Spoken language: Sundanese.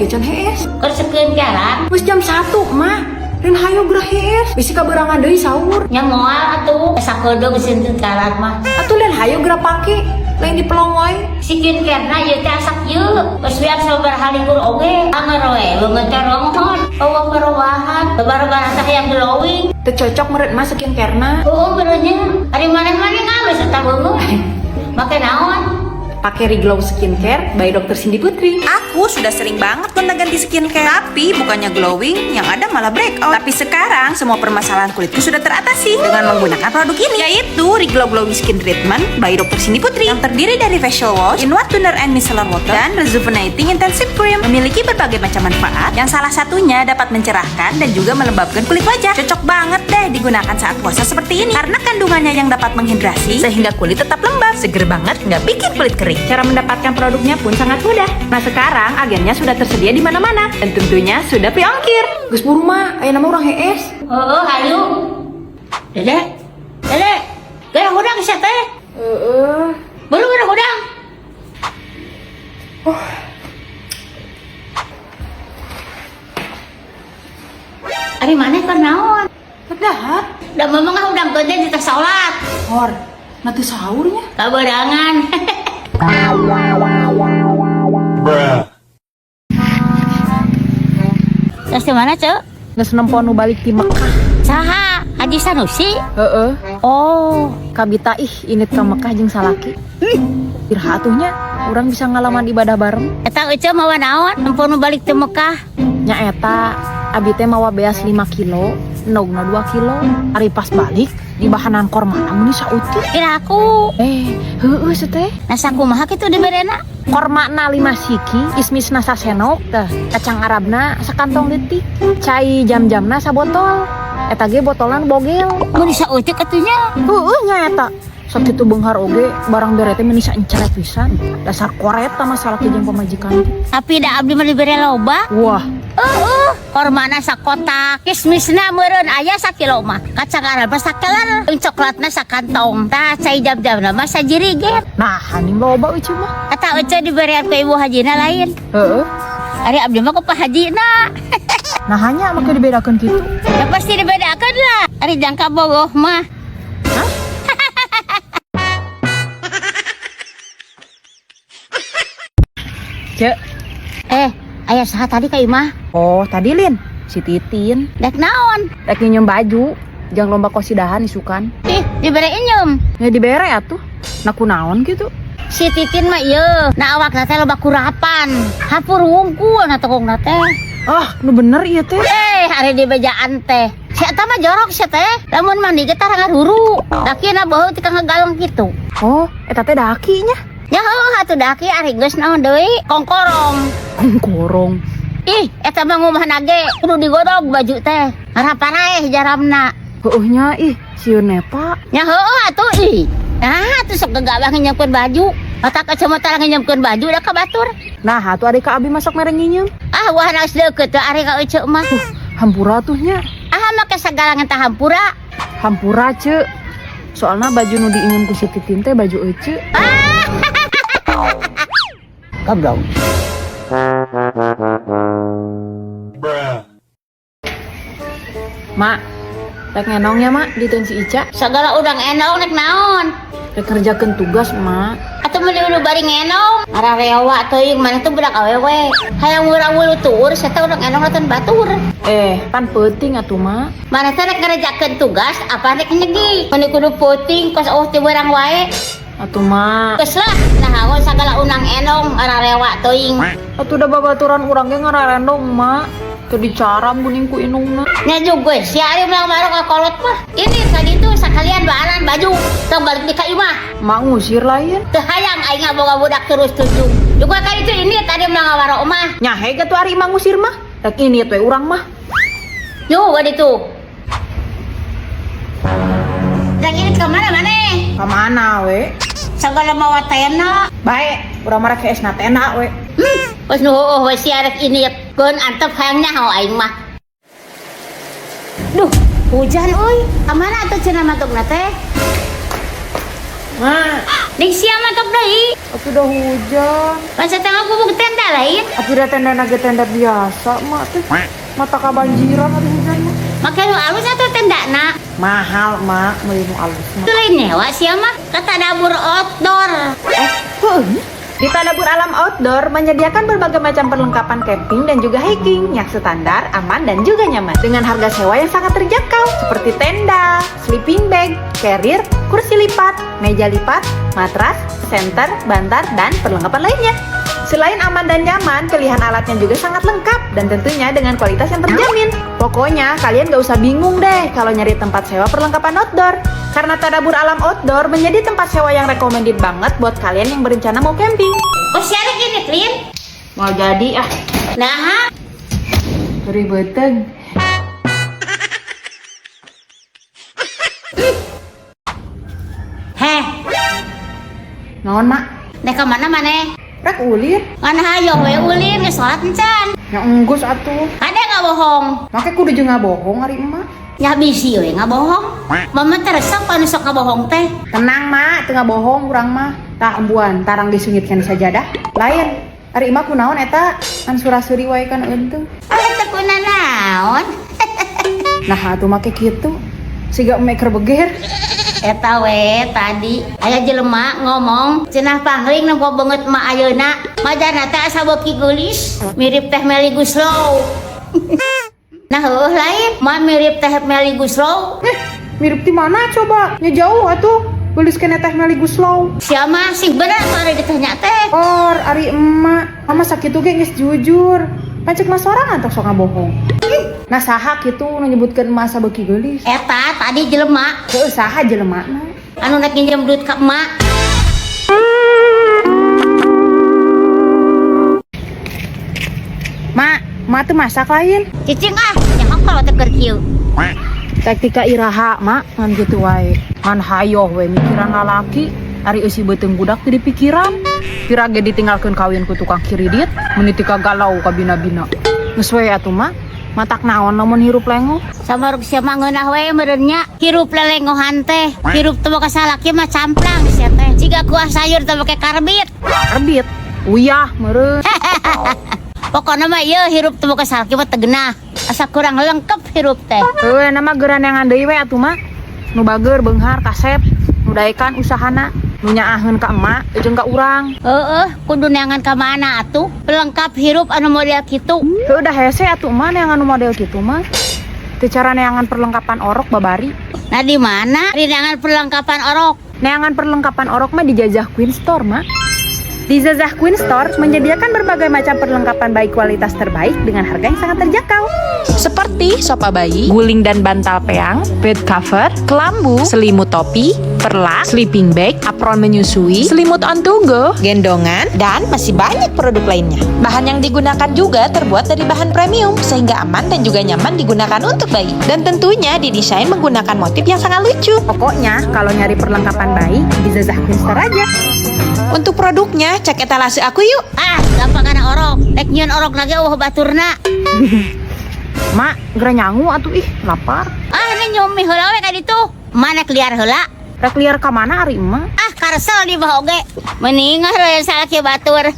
kieu can hees. Keur skincare-an. Geus jam 1, Ma. Rin hayo geura hees. Bisi kabeurangan deui sahur. Nya moal atuh, sakedeung skincare mah. Atuh lain hayo geura pake. Lain dipelong wae. Skincare-na ieu teh asak ieu. Geus wiak sabaraha likur oge. Anger we, beungeut teh ronghon. Eueuh perubahan, baru-baru teh hayang glowing. Teu cocok meureun mah skincare-na. Heueuh bener nya. Ari maneh-maneh ngabes eta beungeut. Make naon? Pakai Reglow Skincare by Dr. Cindy Putri. Aku sudah sering banget gonta-ganti skincare, tapi bukannya glowing, yang ada malah breakout. Tapi sekarang semua permasalahan kulitku sudah teratasi dengan menggunakan produk ini, yaitu Reglow Glowing Skin Treatment by Dr. Cindy Putri, yang terdiri dari facial wash, inward toner and micellar water, dan rejuvenating intensive cream. Memiliki berbagai macam manfaat, yang salah satunya dapat mencerahkan dan juga melembabkan kulit wajah. Cocok banget deh digunakan saat puasa seperti ini, karena kandungannya yang dapat menghidrasi sehingga kulit tetap lembab, seger banget, nggak bikin kulit kering. Cara mendapatkan produknya pun sangat mudah. Nah sekarang agennya sudah tersedia di mana-mana dan tentunya sudah free ongkir. Geus buru mah, aya nama urang hees. Heeh, hayu. Dede. Dede. Geura hudang sia teh. Heeh. Buru geura hudang. Oh. Ari maneh keur naon? Dahar. Da mamang hudang teh di tas salat. Hor, nanti sahurnya. Kabeurangan. Bruh. Terus di mana, Cek? Geus nempo nu balik ti Mekah. Saha? Haji Sanusi? Heeh. Oh, Kabita ih init ka Mekah jeung salaki. Iraha atuh nya urang bisa ngalaman ibadah bareng. Eta Ece mawa naon? Nempo nu balik ti Mekah. Nya eta abi teh mawa beas 5 kilo, endogna 2 kilo. Ari pas balik di bahanan korma meni sautik. Kira aku. Heueuh teh. Nah, sakumaha kitu diberena? Kormana 5 siki, kismisna sasenok teh, kacang Arabna sakantong leutik, cai jam-jamna sabotol. Eta ge botolan bogel. Mun sautik atuh nya. Heueuh nya eta. Sakitu beunghar oge barang bere teh meni saenceret pisan. Dasar koret mah salaki jeung pamajikan teh. Tapi da abdi mah dibere loba. Wah, Heeh, kormana sakotak, kismisna meureun aya sakilo mah. Kacang Arab sakeler, jeung coklatna sakantong. Tah cai jam-jamna mah sajirigen. Nah haning loba euy mah. Eta Ece diberian ku ibu hajina lain. Heeh. Ari abdi mah ku Pak Hajina. Nah hanya make dibedakeun kitu. Ya pasti dibedakan lah. Ari jangka bogoh mah. Hah? Cek. Aya saha tadi ka imah? Oh, tadi Lin, si Titin. Dek naon? Rek nginjem baju, jang lomba kosidahan isukan. Ih, dibere injem. Ya dibere atuh. Nah kunaon gitu. Si Titin mah ieu, na awakna teh loba kurapan. Hapur wungkul na tokongna teh. Ah, nu bener ieu teh. Ari dibejaan teh. Si eta mah jorok sia teh. Lamun mandi ge tara ngaruru. Dakina beuh ti ngagaleng kitu. Oh, eta teh dakinya. Ya heuh atuh daki ari geus naon deui? Kongkorong. Kongkorong. Ih, eta mah ngumah nage kudu digodog baju teh. Ngaraparaeh jaramna. Heueuh nya ih, sieun nepa. Nya heueuh atuh ih. Nah, atuh sok gegabah nginjemkeun baju. Otak kacamata nginjemkeun baju da ka batur. Nah, atuh ari ka abi masak mere nginjem. Ah, wah geus deukeut teh ari ka eceu mah. Hampura tuh nya. Ah, make sagala ngentah hampura. Hampura, Ceu. Soalna baju nu diinjem ku si Titin teh baju eceu. Goblok. Bruh. Mak, rek ngenong ya, Mak, diteun si Ica. Sagala udang enong nek naon? Rek kerjakeun tugas, Mak. Atuh meuli udah bari ngenong. Ararewa teuing maneh tuh budak awewe. Hayang urang wulu tuur, saya teh udang enong nonton batur. Pan peuting atuh, Mak. Maneh teh rek ngerjakeun tugas apa rek nyegi? Meuni kudu peuting kos eueuh teu berang wae. Atuh, Mak. Geus lah, nah hawa sagala unang enong ararewa teuing. Atuh da babaturan urang ge ngararendong, Mak. Teu dicaram geuning ku indungna. Nya juga si ari melang marok ka kolot mah. Ini tadi tuh sakalian baaran baju tong balik di ka imah. Mak ngusir lain. Teu hayang aing ngaboga budak terus tunjung. Juga ka itu ini tadi melang ngawarok mah. Nyahe ge tuh ari imah ngusir mah. Rek ini teh urang mah. Yo wadi tuh. Rek ini ke mana maneh? Ka mana we? Sagala mawa tena. Bae, urang mah rek heesna tena we. Wes nu heueuh we sia rek ini keun antep hayang nyaho aing mah. Duh, hujan euy. Ka mana atuh cenah mantokna teh? Mak, Ning sia mantok deui. deui. Atuh udah hujan. Pan satengah gubuk tenda lain. Atuh udah tenda ge tenda biasa mak teh. Mata kabanjiran atuh hujan mah. Make nu alus atuh tendana. Mahal mak, meuli nu alus mah. Itu lain nyewa sia mah. Ka Tadabur Outdoor. Heuh. Di Tadabur Alam Outdoor menyediakan berbagai macam perlengkapan camping dan juga hiking yang standar, aman, dan juga nyaman. Dengan harga sewa yang sangat terjangkau, seperti tenda, sleeping bag, carrier, kursi lipat, meja lipat, matras, senter, bantal, dan perlengkapan lainnya. Selain aman dan nyaman, pilihan alatnya juga sangat lengkap dan tentunya dengan kualitas yang terjamin. Pokoknya kalian gak usah bingung deh kalau nyari tempat sewa perlengkapan outdoor. Karena Tadabur Alam Outdoor menjadi tempat sewa yang recommended banget buat kalian yang berencana mau camping. Kok siapa gini, Klin? Mau jadi ah, Nah, ribeteng. Heh, Naon mak? nek ka mana maneh? Rek ulin. Ngan hayo we ulin geus salat encan. Ya enggeus atuh. Kade ngabohong. Make kudu jeung ngabohong ari emak. Nya bisi we ngabohong. Mama teh resep anu sok ngabohong teh. Tenang mak, teu ngabohong urang mah. Tah embuan tarang disungitkeun sajadah. Lain, ari emak kunaon eta? Kan sura-suri wae kan eunteung. Ah, teu kunanaon. Nah atuh make kitu. Siga emek keur beger. Eta we tadi aya jelema ngomong cenah pangling nempo beungeut emak ayeuna. Majana teh asa beuki geulis, mirip Teh Melly Goeslaw. Nah heueuh lain, mah mirip Teh Melly Goeslaw. Eh, mirip di mana coba? Nya jauh atuh. Geulis keneh Teh Melly Goeslaw. Sia mah sing bener atuh ditanya teh. Or, ari emak, mama sakitu ge geus jujur. Pancek mah sorangan tok sok ngabohong. Nah saha kitu nu nyebutkeun emak sabeuki geulis? Eta tadi jelema Heueuh saha jelemana? Anu nek nginjem duit ka emak. Mak, mak teu masak lain? Cicing ah, nyaho kalau teh keur kieu. Taktika iraha mak ngan kitu wae. Ngan hayoh we mikiran lalaki, ari eusi beuteung budak teu dipikiran. Pira ge ditinggalkeun kawin ku tukang kiridit, meuni tika galau ka bina-bina. Geus we atuh mak, matak naon lamun hirup lengoh. Samaruk sia mah ngeunah we meureun nya. Hirup lelengohan teh, hirup teu boga salaki mah camplang sia teh. Jiga kuah sayur teu make karbit. Karbit, uyah meureun. Pokona mah ieu hirup teu boga salaki mah teu geunah. Asa kurang lengkap hirup teh. Heueuh nama geuran yang deui we atuh mah. Nu bager beunghar kasep, nu daekan usahana, nu nyaaheun ka emak jeung ka urang. Heeh, kudu neangan ka mana atuh? Pelengkap hirup anu model kitu. Heueuh dah hese atuh mah neangan nu model kitu mah. Teu cara neangan perlengkapan orok babari. Nah di mana? Di neangan perlengkapan orok. Neangan perlengkapan orok mah di Jajah Queen Store mah. Di Zazah Queen Store menyediakan berbagai macam perlengkapan baik kualitas terbaik dengan harga yang sangat terjangkau. Seperti sofa bayi, guling dan bantal peang, bed cover, kelambu, selimut topi, perlak, sleeping bag, apron menyusui, selimut on to go, gendongan, dan masih banyak produk lainnya. Bahan yang digunakan juga terbuat dari bahan premium sehingga aman dan juga nyaman digunakan untuk bayi. Dan tentunya didesain menggunakan motif yang sangat lucu. Pokoknya kalau nyari perlengkapan bayi di Zazah Queen Store aja. Untuk produknya, cek etalase aku yuk. Ah, gampang kana orok. Rek nyieun orok lagi eueuh baturna. Mak, geura nyangu atuh ih, lapar. Ah, ini nyumi heula we ka ditu. Mana liar heula? Rek liar ka mana ari emak? Ah, karesel di bawah oge. Mending heula salaki batur.